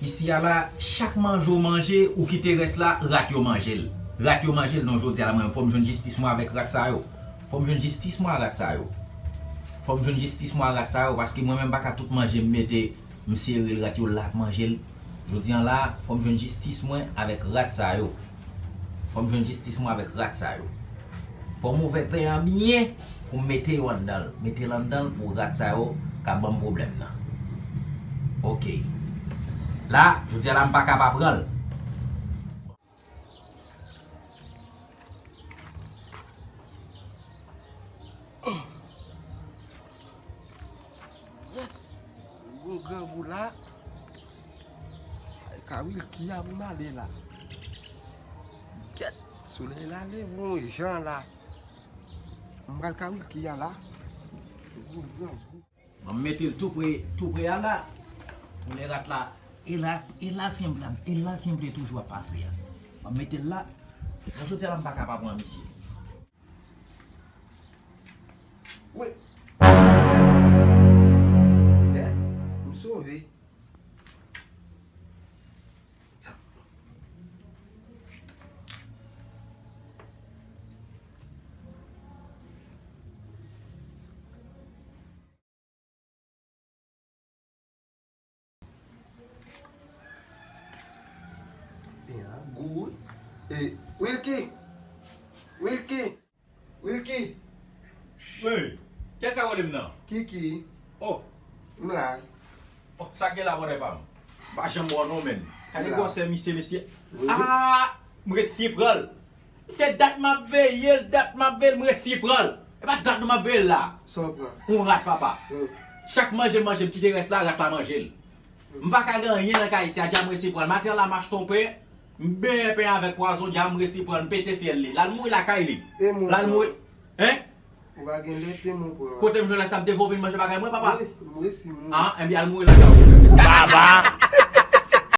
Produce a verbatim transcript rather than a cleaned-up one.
Isi a la, chak manje w manje, ou kite rès la, rat yo manje l. Rat yo manje l, non, jodi a la, mwen menm, fò m jwenn jistis mwen avèk rat sa yo. Fò m jwenn jistis mwen a rat sa yo. Fò m jwenn jistis mwen a rat sa yo, paske mwen menm, m pa ka tout manje m mete, m sere l, rat yo la ap manje l. Jodi a la, fò m jwenn jistis mwen avèk rat sa yo. Fò m jwenn jistis mwen avèk rat sa yo. Fò m ouvè pen an byen pou m mete yo anndan l. Mete l anndan l pou rat sa yo ka ban m pwoblèm nan. Oke. La, jodi a la, m pa ka pa pran l. Gon grangou la. Ay, ka Wilky a pou m ale la. Kèt, solèy la leve yon jan la. M pral ka Wilky a la. Gon grangou. Ban m mete l tou pre, tou pre a la. Pou lè rat la, e la, e la senp la, e la senp li toujou ap pase a. Ban m mete l la. Bon, jodi a la, m pa ka pa pran misye. Wi. Dè, m sove. E a gou wi. E, Wilky! Wilky! Wilky! Wi, kiyès k ap rele m nan? Kiki. Oh! M la. Oh, sa k gen la, bòdè pa m? M pa janm wè w non, menn. Gade gwosè misye, mesye. Wi. Ah! M resi pran l. Se dat m ap veye l, dat m ap veye l, m resi pran l. E pa dat non m ap veye l la. Sa w pran? Yon rat, papa. Wi. Chak manje m manje, m kite rès la, rat la manje l. M pa ka gen anyen nan kay isi a, dja m resi pran l. Maten an la, m achte yon pen, m benyen pen avèk pwazon, dja m resi pran l, m pete fyèl li. L al mouri lakay li. E mwen pran. L al mouri. Hein? Ou pa gen lè te mwen pran. Kote m jwenn lè sa m te vo vin manje bagay mwen, papa? Wi, m resi mwen. Ah, enben al mouri lakay ou. Baba!